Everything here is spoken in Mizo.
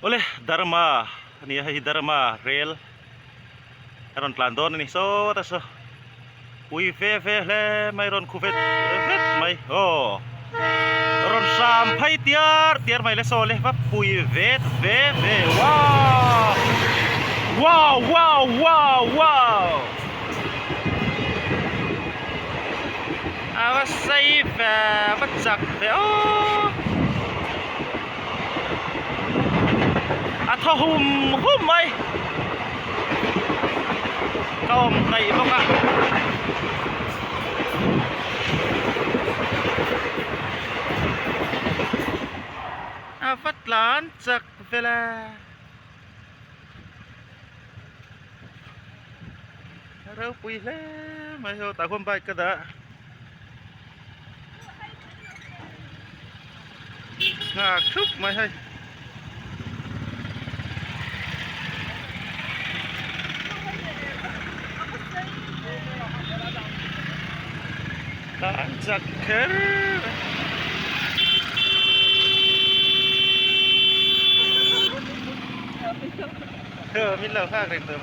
Awle Dharma a ni a hei hi Dharma rel a rawn tlan dawn a ni sawt a saw pui ve ve hle mai rawn khu vet vet mai aw rawn hram phei tiar tiar mai le saw le va pui vet ve ve wow wow wow wow wow a va sei ve a va chak ve aw a thaw hum hum mai ka awm hnaih bawk a a va tlan chak vel a ropui hle mai hei tah khuan bike ka dah. Nghak thup mai hei. Tlan chak kher mai. Min lo nghak reng tawh.